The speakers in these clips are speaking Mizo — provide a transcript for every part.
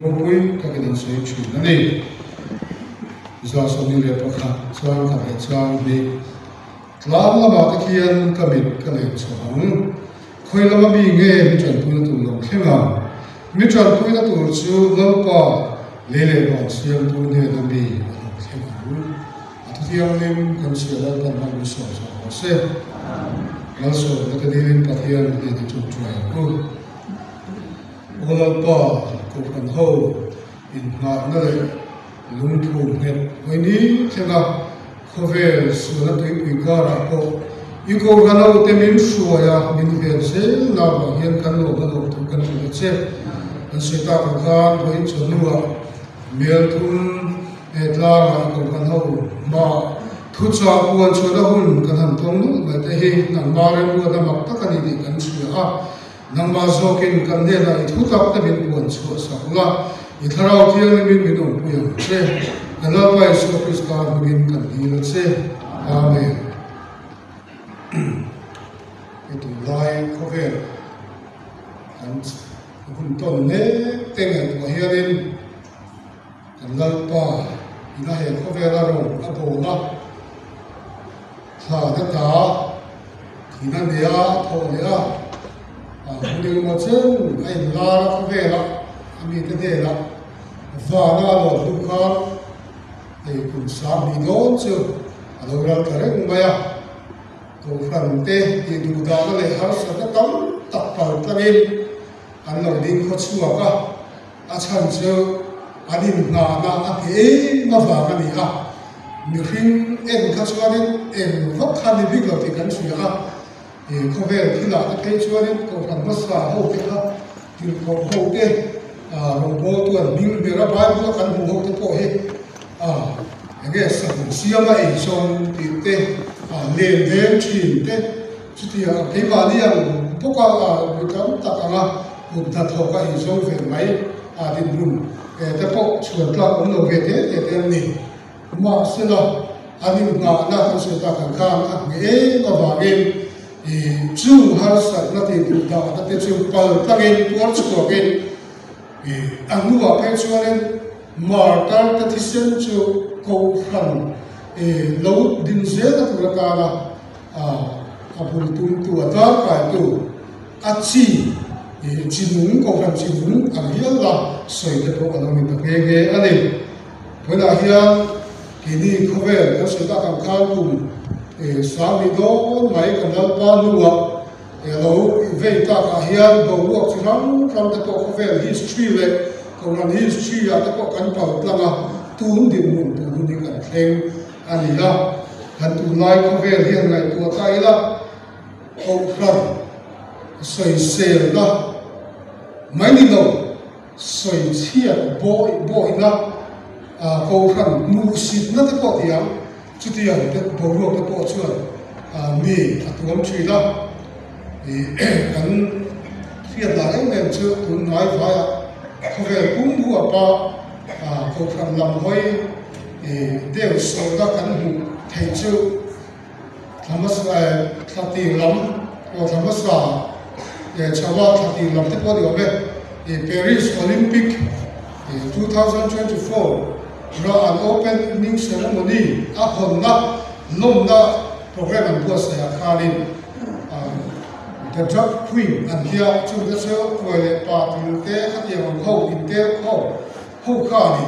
Ropui takin an sawi thin a ni. 21 chang khat leh chang hnih tlang lamah te khian ka mit ka leng chho ang. Khawi lama mi nge mi tanpuina tur lo thleng ang? Mi tanpuina tur chu Lalpa lei leh vang siamtu hnena mi a lo thleng ang. A thuthianghlim kan chhia Lalpan hman mi sawi zawk rawh se. Malsawmna te dilin Pathian hnena ṭawngṭai ang u. Aw Lalpa, Kohhran ho inngahna leh lungthu nghet hawi ni thlenga khawvel sualna tuipui karah pawh i Kohhran ho te min hruai a, min ven zel na vang hian kan lawmna lawm thu kan hrilh a che. Kan sawi tak ang khan vawiin chawhnuah Melthum he tlangah i Kohhran ho hmaah thuchah puan chhuahna hun kan han tawng nulh mai te hi nangmah remruatna mak tak a ni tih kan hria a. Nangmah zawkin kan hnenah i thu tak te min puan chhuah sak la, i Thlarau Thianghlimin min awmpui ang che. Kan Lalpa Isua Krista hmingin kan dil a che. Amen. Hei tunlai khawvel kan hun tawn mek te ngaihtuah hianin kan Lalpa ina he khawvela rawng a bawl a, thla na ta, Thihna nia a thawh leh a, hun engemaw chen a inlar a khawvelah a mite hnenah vana a lawm hnu khan hei kum 2000 dawn chu a lo ral ta reng mai a. Kohhran te tih duh dahna leh harsatna tam tak pal tlangin an lo ding khaw chhuak a, a chhan chu an inngahna a hneh em avang a ni a. Mihring en kha chuanin eng vak kha ni bik lo tih kan hria a, he khawvel thilah te phei chuanin Kohhran hmasa ho te kha tirhkoh ho te, rawngbawltu an hming ber a, Bible a kan hmuh ho te pawh hi enge sahun siama eizawn tih te, len veng thin te, chutia keimahni ang bawka mi tam tak anga kut hnathawka eizawn ve mai dinhmun te pawh chhuan tlak awm lo ve te te te an ni. Mahsela, an inngahna kan sawi tak ang khan a hneh em avangin chung harsatna tih duh dahna te chu pal tlangin tuar chhuakin a hnuah phei chuanin martar te thisen chu kohhran lo din zelna tur atana a bul tumtu a tangkaitu a chi chi nung kohhran chi nung ang hial la sawi te pawh a lo ni ta nghe nghe a ni. Tunah hian keini khawvel kan sawi tak ang khan kum 2000 dawn mai kan Lalpa hnuah lo vei takah hian boruak chi hrang hrang te pawh khawvel history leh Kohhran history ah te pawh kan kal tlang a, tun dinhmun tun hun hi kan thleng a ni a. Kan tunlai khawvel hian ngaihtuah ta ila Kohhran sawiselna mai ni lo, Sawi chhiat bawi bawina Kohhran hmuhsitna te pawh ti ang, chutiang te boruak te pawh chuan mi a tuam thin a. Kan hriat dan em em chu tun hnai vaiah khawvel pum huapa Kohhran lam hawi deuh sawhna kan hmuh theih chu thla hmasa thla tir lam aw thla hmasa chho a thla tir lam te pawh a ni awm e Paris Olympic 2024 ra an opening ceremony a hawnna lawmna program an buatsaih ah khanin The Drag Queen an tia chung te chu tuai leh pa tir te khatiang ang ho intel khawm ho kha a ni.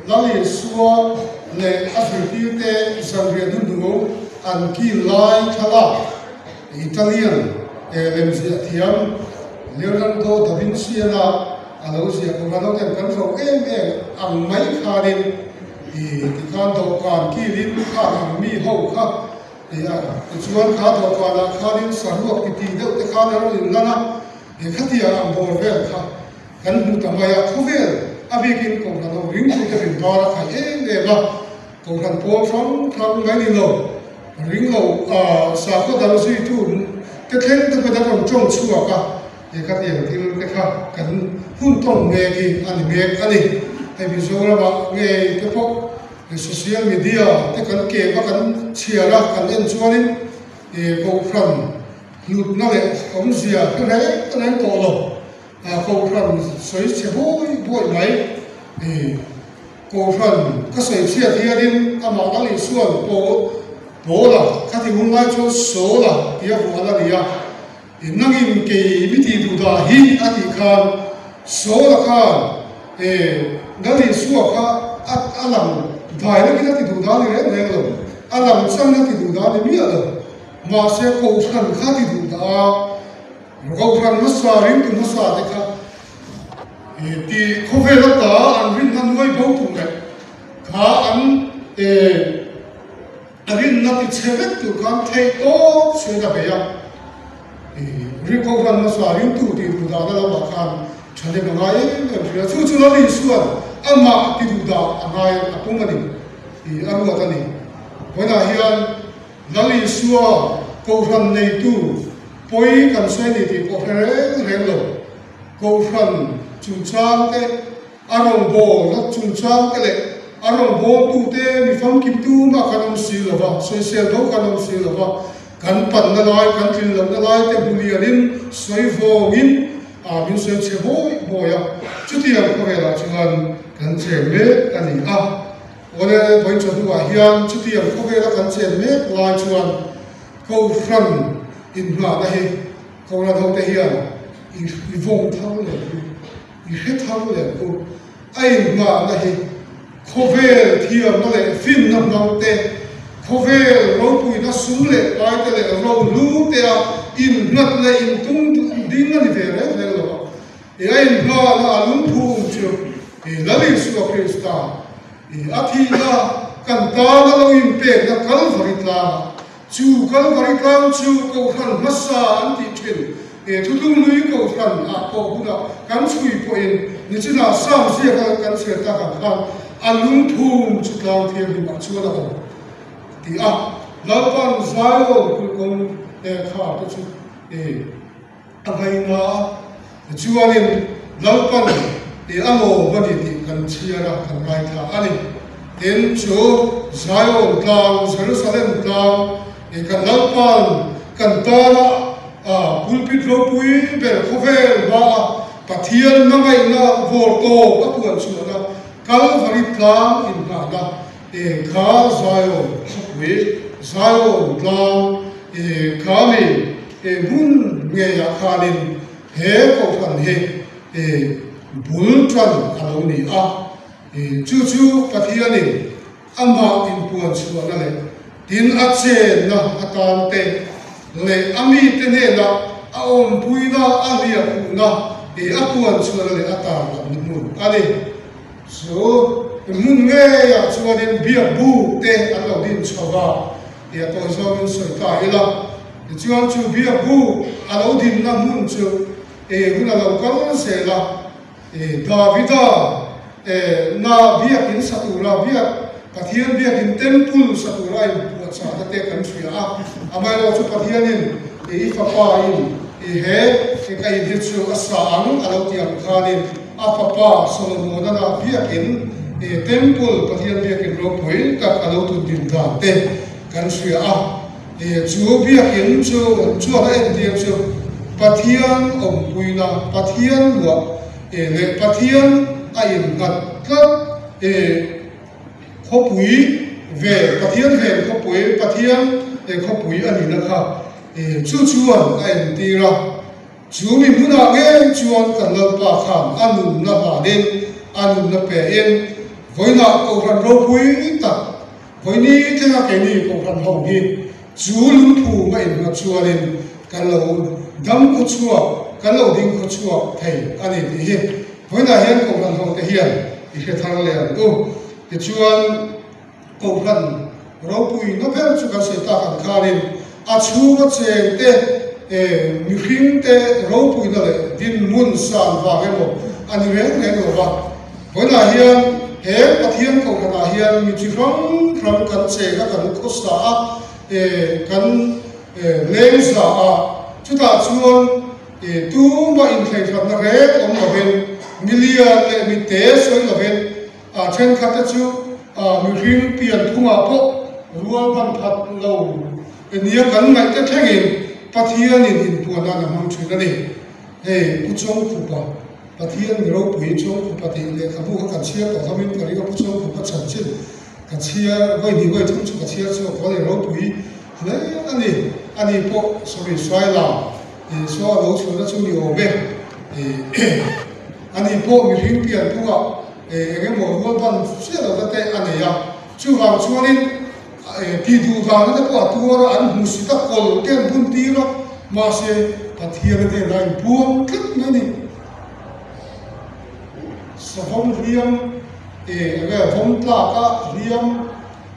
Lal Isua leh a zirtirte zanriah hnuhnung an kil lai thlalak Italian lemziah thiam Leonardo da Vinci-a a lo ziah kawng a lo ten kan ro em em ang mai khanin tikhan dawhkan kilin khan ang mi ho kha tichuan kha dawhkanah khanin saruak titi deuh te khan a rawn inlan a, khatiang ang bawr vel kha Kan hmu ta mai a, khawvel a bikin Kohhran ho ringtute min bar a khai em em a, Kohhran pawl hrang hrang mai ni lo, ring lo sakhaw dang zuitu te thleng te pawhin an rawn tawng chhuak a, he khatiang thil te kha kan hun tawng mek hi a ni mek a ni. Hei Mizoramah ngei te pawh social media te kan kem a, kan chhiar a, kan en chuanin Kohhran hlutna leh awmzia hre reng reng tawh lo. Kohhran sawi chhe buai buai mai. Kohhran ka sawi chhiat hianin amah Lal Isuan Paul Paula kha ti hun lai chuan Saula tia vual a ni a. Nangin kei mi tih duh dah hi a tih khan Saula khan Lal Isua kha a lang dai lekin a ti duh dah a ni reng reng lo, a lang changin a ti duh dah a ni miah lo. Mahse Kohhran kha a ti duh dah a, Kohhran hmasa ringtu hmasa te kha ti khawvel ata an rinna nuai bo tur leh kha an A rinna ti chhe vek tur khan theih tawp chhuin a bei a, ri kohhran hmasa ringtu tih duh dahna lamah khan thahnem a ngai em em thin a, chu chu Lal Isuan amah ti duh dah a ngai a pum a ni tih a ruat a ni. Vawiinah hian Lal Isua kohhran neitu pawi kan sawi ni tih pawh hre reng reng lo, kohhran chungchang te, A rawngbawlna chungchangte leh a rawngbawltute mi famkimtu mah kan awm si lo va, sawisel tho kan awm si lo va, kan panna lai, kan tlin lohna laite hmu lianin sawi vawngin a min sawi chhe bawi bawi a, chutiang khawvelah chuan kan chen mek a ni a. Awle, vawiin chawhnuah hian chutiang khawvela kan chen mek lai chuan Kohhran inngahna hi Kohhran hote hian i vawng thar leh hi, I hre thar leh u, a inngahna hi khawvel thiamna leh finna hmang te, khawvel ropuina sum leh pai te leh rohlu te a innghat leh intung ding a ni ve reng reng lo a. I a inngahna a lungphum chu i Lal Isua Krista i a thihna kan tana lo inpekna Kalvari tlangah Chu Kalvari tlang chu Kohhran hmasa an tih thin. He thutlung lui Kohhran ah pawh hunah kan chhui pawhin nichinah Sam ziaka kan chhiar tak ang khan a lungphum chu tlang thianghlimah chuan a awm ti a, Lalpan Zion kulhkawng lehkha te chu a ngaina a, tichuanin Lalpan i a lawm a ni tih kan chhiar a, kan ngaithla a ni. Tin, chu Zion tlang, Jerusalem tlang, i kan Lalpan kan tana a pulpit ropui ber khawvel hmaa Pathian hmangaihna vawr tawp a puan chhuahna Kalvari tlang inngahna e kha Zion khawpui, Zion tlang, e kha mi e hmun ngeiah khanin he kohhran hi e bul tan a lo ni a. E chu chu Pathianin amah inpuan chhuahna leh tin a chenna atan te leh a mite hnenah a awmpuina a hliahkhuhna e a puan chhuahna leh a tarlanna hmun a ni. Chu hmun ngeiah chuanin biak buk te an lo din chho va, ti a tawi zawngin sawi ta ila. Tichuan chu biak buk a lo dinna hmun chu e hun a lo kal zel a, e Davida e na biakin sa tura biak Pathian biakin temple sa tura a inpuahchahna te kan hria a. Amaherawhchu Pathianin e i fapa in e he ka in hi chu a sa ang a lo ti ang khanin, A fapa Solomon-a biakin Temple, Pathian biakin ropui tak a lo tun din dan te kan hria a. Chu biakin chu chuan a entir chu Pathian awmpuina, Pathian luah leh Pathian a innghat tlat khawpui ve, Pathian ven khawpui, Pathian khawpui a nihna kha chu chuan a entir a. Chu mi hmunah ngei chuan kan Lalpa khan a nunna hlanin, a nunna pein, vawiinah Kohhran ropui tak, vawini thlenga keini Kohhran ho hi chu lungphum a innghat chuanin kan lo dam khawchhuak, kan lo ding khawchhuak thei a ni tih hi vawiinah hian Kohhran hote hian i hre thar leh ang u. Tichuan. Kohhran ropuina ber chu kan sawi tak ang khanin a chhunga chengte mihringte ropuina leh dinhmun san vang emaw a ni reng reng lo va. Vawiinah hian he Pathian kohhranah hian mi chi hrang hrang kan cheng a, kan khawsa a, kan leng za a, chutah chuan tumah inthleihhlatna reng awm lovin milian leh mite sawi lovin A thenkhatte chu mihring pian phungah pawh rual ban phat lo nia kan ngaihte thlengin Pathianin inpuan nan a hmang thin a ni. Hei Pu Chawngkhupa, Pathian mi ropui Chawngkhupa tih lehkhabu kha kan chhiar tawh hlawmin ka ring a, Pu Chawngkhupa chanchin ka chhiar vawi hnih vawi thum chu ka chhiar chhuak tawh a ni, ropui hle a ni. Ani pawh sorry Saila ih saw a lo chhuahna chu ni awm e. Ih ani pawh mihring pian phungah eng emaw rual ban chiah lohna te a nei a, chuvang chuanin Tih duh vangna te pawh a tuar a, an hmu si ta kawl te an bun tir a, mahse Pathian a hnenah in puang tlat mai a ni. Savawm hliam eh enge vawm tlak a hliam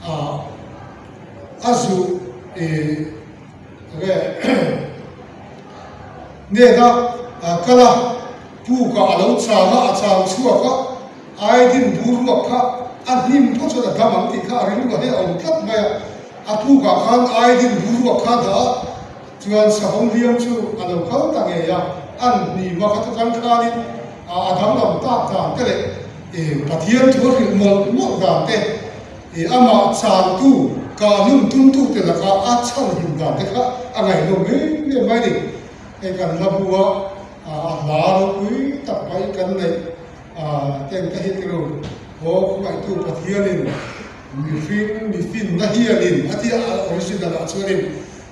ah a zuh eh enge nena kal a puk ah a lo chang a, a chang chhuak a. Aidin bur ruak kha a hnim phawt chuan a dam ang tih kha a rilru a hei a awm tlat mai a. A pukah khan Aidin bur ruak kha a dah a, chuan savawm hliam chu a lo kal ta ngei a, an hnim a kha chu tang khanin a danglam tak dan te leh Pathian thu a hrilh mawlh mawlh dan te, amah changtu kahhlum tumtute laka a chhanhim dan te kha a ngaihnawm em em mai a ni. Hei kan hla bu a a hla ropui tak mai kan neih. Teng te hi tiru, Aw khawngaihtu Pathianin mihring mifinna hianin a ti a, original ah chuanin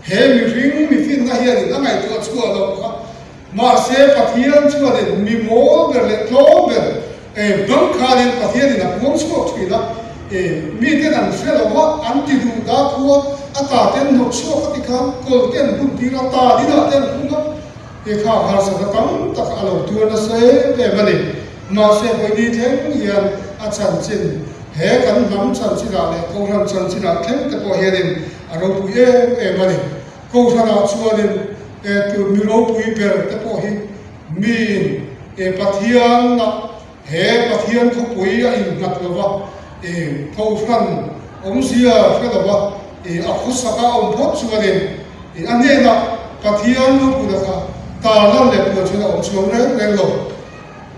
he mihring mifinna hianin a ngaihtuah chhuah loh kha, mahse Pathian chuanin mi mawl ber leh tlawm ber hmang khanin Pathianin a puang chhuak thin a, miten an hre lo va, an ti duh da khua, a ta ten hnawt chhuak a ti khan kawl ten hun tir a, ta dinah te an hung a. He kha harsatna tam tak a lo tuar nasa em em a ni. Mahse Vawiini thleng hian a chanchin, he kan hnam chanchinah leh Kohhran chanchinah thleng te pawh hianin a ropui em em a ni. Kohhranah chuanin e tur mi ropui ber te pawh hi miin e Pathianah he Pathian khawpui a innghat lo va, e Kohhran awmzia hre lo va, e a khawsak a awm phawt chuanin e a hnenah Pathian ropui laka tarlan leh puan chuan a awm chhuang reng reng lo.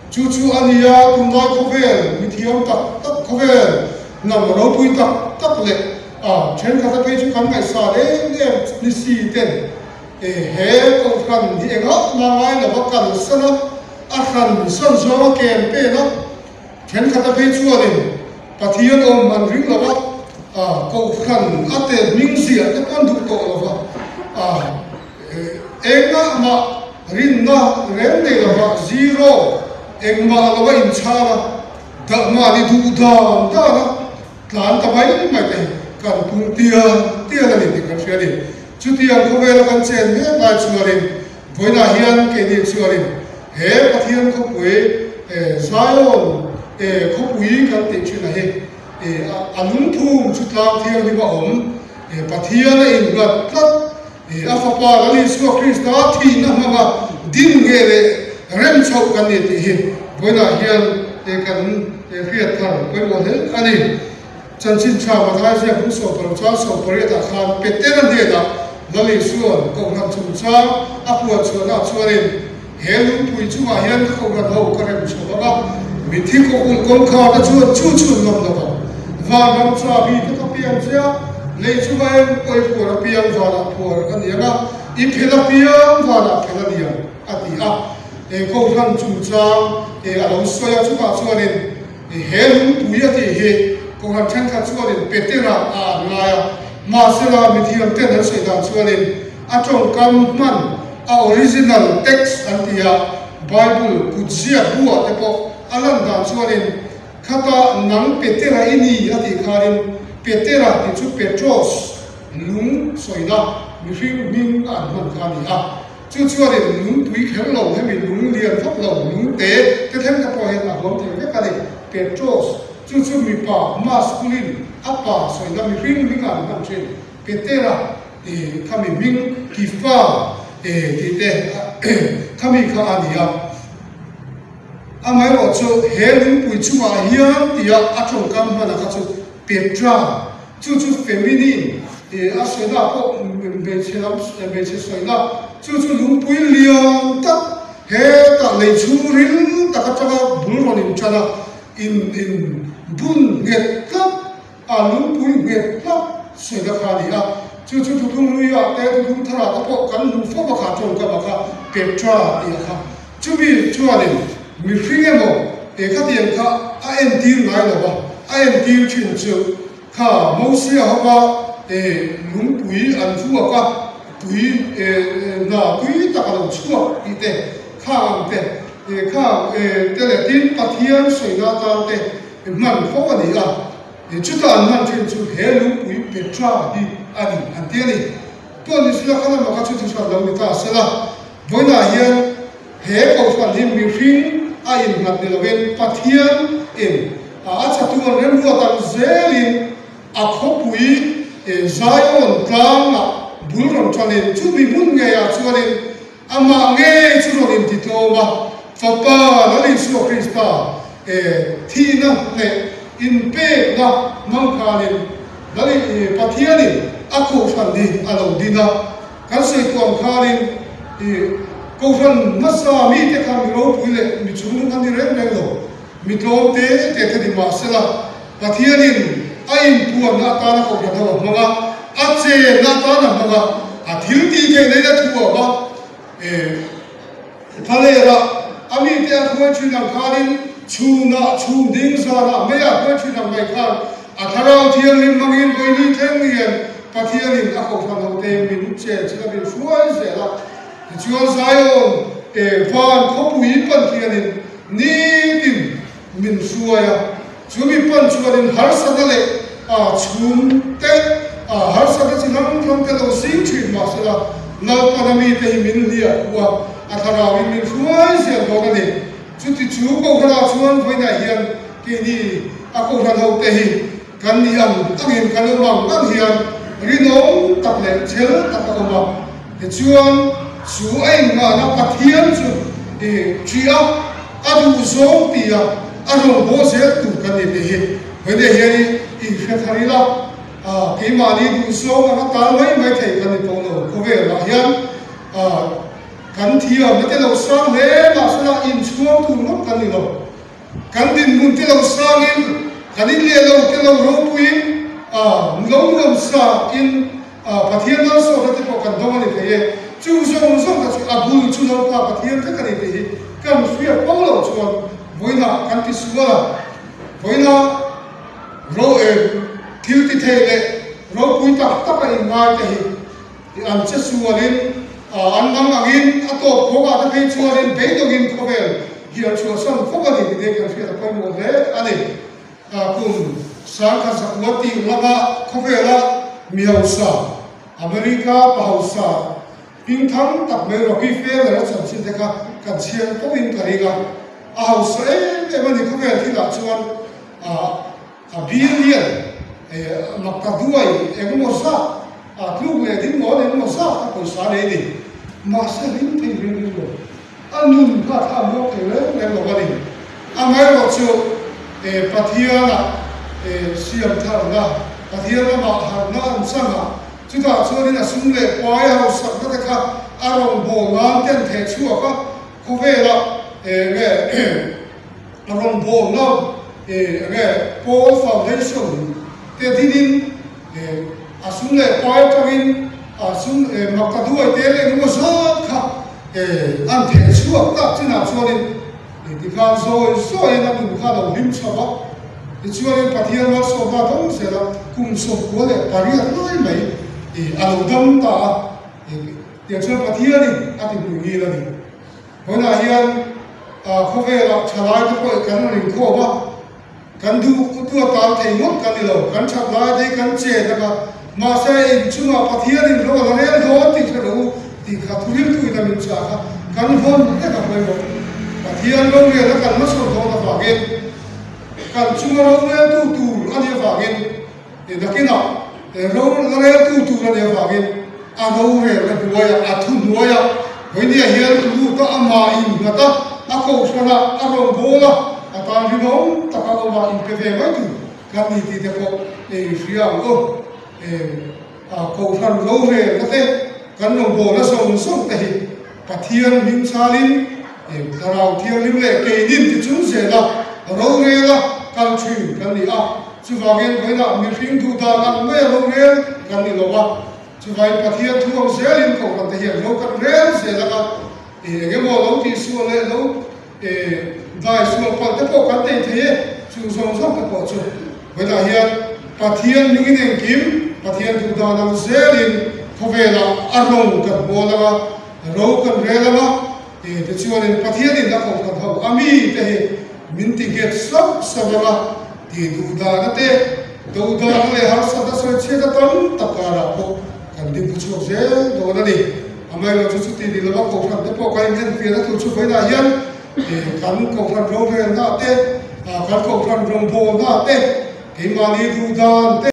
Chu chu a nia tunlai khawvel mithiam tak tak khawvel hnam ropui tak tak leh a thenkhat a phei chu kan ngaihsan em em ni si ten e he Kohhran hi engah mah ngai lova kalsan a, A hran sawn zawng a ken pen a, thenkhat a phei chuanin Pathian awm an ring lo a, a kohhran a tel hming ziah te pawh an duh tawh lo va, a engah mah rinna reng nei lo va zero engmah lo a inchhal a, dah mahni duh dan dan a tlan ta mai mai te hi kan pung tial tial a ni tih kan hria a ni. Chutiang khawvela kan chen mek lai chuanin Vawiinah hian keini chuanin he Pathian khawpui Zion khawpui kan tih thinah hi a lungphum chu tlang thianghlim a awm, Pathian a innghat tlat, a Fapa Lal Isua Krista thihna hmanga din nge leh rem chhoh kan ni tih hi vawiinah hian kan hriat thar pawimawh hle a ni. Chanchin tha Mathai ziak hung sawmparuk chuan sawmpariatah khan Petera hnenah Lal Isua'n Kohhran chungchang a puan chhuahnaah chuanin, He lungpui chungah hian ka Kohhran ho ka rem chho ang a, mitthi kawhulh kawngkharte chuan chu chu an ngam lo vang. Vanram chabi te ka piang che a, lei chunga eng pawh i phuar apiang vanah phuar a ni ang a, i phel apiang vanah phel a ni ang, a ti a. He Kohhran chungchang a lo sawi a, chutah chuanin, He lungpui a tih hi Kohhran thenkhat chuanin Petera a an ngai a, mahsela mithiam ten an sawi dan chuanin a tawngkam hman a original text an ti a, Bible kutziak buah te pawh a lan dan chuanin khata nang Petera i ni a tih khanin Petera tih chu Petros lung sawina mihring hming a an hman kha a ni a. Chu chuanin lungpui kher lo, hemi lung lian vak lo, lung te te thleng te pawh hian a huam thei vek a ni. Petros, chu chu mipa, masculine, a pa sawina mihring hming an hman thin. Petera tih kha mi hming, Kifa tih te kha mi kha a ni a. Amaherawh chu he lungpui chungah hian tia a tawngkam hman a kha chu Petra, Chu chu feminine tih a sawina pawh hmeichhe lam hmeichhe sawina chu chu lungpui lian tak hetah lei chhung ril tak atanga bul rawn in tan a, in in bun nghet tlat a lungpui nghet tlat sawina kha a ni a. Chu chu thuthlung luiah te thuthlung tharah te pawh kan hmu fo a kha tawngkam a kha Petra tih a kha. Chumi chuanin mihring emaw he khatiang kha a entir ngai lo va, a entir thin chu kha Mosia hova lungpui an vuak a, tui hna tui tak a lo chhuak tih te, khang ang te, khang te leh tin Pathian sawina atan te hman fo a ni a. Chutah an hman thin chu he lungpui Petra hi a ni an ti a ni. Tuan ni sela kha lamah kha chu thuhran lo ni ta sela, vawiinah hian he kohhran hi mihring a innghat ni lovin Pathian in a chatuan remruat ang zelin a khawpui Zion tlangah bul rawn ṭanin chumi hmun ngeiah chuanin amah ngei chu rawn intitlawm a, Fapa Lal Isua Krista thihna leh inpekna hmang khanin Lal Pathianin a kohhran hi a lo din a. Kan sawi tawh ang khanin kohhran hmasa mite kha mi ropui leh mi chungnung an ni reng reng lo, mi tlawm te te kha ni mah sela Pathianin a inpuanna atana kohhran ho a hmang a, a chenna atana hmang a, a thil tih theihna in a thuam a. Thlalera a mite a hruai thin ang khanin chhunah chhum ding zanah meiah hruai thin ang mai khan a thlarau thianghlim hmangin vawiini thleng hian Pathianin a kohhran hote min chen chila min hruai zel a. Tichuan Zion van khawpui pan hianin nitin min hruai a, chu mi pan chuanin harsatna leh chhum te, harsatna chi hrang hrang te lo zing thin mahsela Lalpana mite hi min hliah khuh a, a thlarauin min hruai zel dawn a ni. Chuti chu Kohhranah chuan vawiinah hian keini a Kohhran hote hi kan nih ang angin kan awm ang ang hian rinawm tak leh chel tak a awm a, tichuan chu a innghahna Pathian chu ṭih a, a duh zawng ti a, a rawngbâwl zel tur kan ni tih hi vawiinah hian i inhre thar ila, keimahni duh zawng anga tal mai mai thei kan ni tawh lo. Khawvelah hian kan thiamna te lo sang hle mahsela inchhuang tur ngawt kan ni lo. Kan dinhmun te lo sangin, kan inleh lo te lo ropuiin, lo nuam sakin Pathian malsawmna te pawh kan dawng a ni thei e. Chu zawng zawng kha chu a bul chu Lalpa Pathian vek a ni tih hi kan hriat fo loh chuan vawiinah kan ti sual a, vawiinah ro thil ti thei leh ropui tak tak a inngai te hi An che sualin an mang angin a tawp khawngah te phei chuanin beidawngin khawvel hi an chhuahsan fawk a ni tih te kan hriat a pawimawh hle a ni. Kum 1900 tih lama khawvela mi hausa, America pa hausa hmingthang tak mai Rockefeller a chanchin te kha kan chhiar tawhin ka ring a, a hausa em em a ni khawvel thilah chuan. A billion mak ta duai engemaw zat a tluk leh ding mawn engemaw zat a pawisa nei a ni. Mahse hlim thei reng reng lo. A nun kha thla muak thei reng reng lo a ni. Amaherawh chu Pathiana siam tharna, Pathian lamah harhna an chang a, chutah chuanin a sum leh pai hausakna te kha a rawngbâwl nan ten theh chhuak a, khawvela nge A rawngbawlna enge Paul Foundation te dinin a sum leh pai atangin a sum maktaduai te leh engemaw zat kha an theh chhuak tak chinah chuanin tikhan zawi zawiin a nun kha a lo hlim chho a. Tichuanin Pathian malsawmna a dawng zel a, kum 98 lai mai a lo dam ta a, tiang chuan Pathianin a tihpui ngil a ni. Vawiinah hian khawvelah thalai te pawh kan rawn inkhawm a, kan duh tu a tan thei ngawt kan ni lo, kan that lai te hi kan chen a, mahse inchungah Pathianin ro a la rel dawn tih hre rawh u tih kha thuriltu in a min chah kha kan vawn vek a pawimawh. Pathian rorelna kan hmachhawn dawn avangin, kan chunga roreltu tur a nih avangin, Nakinah ro la reltu tur a nih avangin a rorelna hnuaiah, a thu hnuaiah Vawinia hian lut a, amah innghat a, a kohhran a, a rawngbâwl a, a tan rinawm taka awm a inpe ve mai tur kan ni tih te pawh i hria ang u. Kohhran rorelna te, kan rawngbâwlna zawng zawng te hi Pathian hming chalin Thlarau Thianghlim leh keinin ti chung zela rorela kal thin kan ni a. Chuvangin vawiinah mihring duh dan ang maia rorel kan ni lo a, chuvangin Pathian thu ang zelin kohhran te hian ro kan rel zel ang a. Eng emaw lo tihsual leh lo dai sual palh te pawh kan nei thei e, chung zawng zawng te pawh chu vawiinah hian Pathian hmingin engkim Pathian duh dan ang zelin khawvelah a rawng kan bawl ang a, ro kan rel ang a, tichuanin Pathianin a kohhran ho a mi te hi min ti nghet sauh sauh ang a, tih duh dana te, do dana leh harsatna sawi chhiat a tam tak karah pawh kan ding chhuak zel dawn a ni. Amaherawhchu chu chuti ni lova kohhran te pawh kan inenfiahna tur chu vawiinah hian kan kohhran rorelna te, kan kohhran rawngbawlna te, keimahni duhdan te.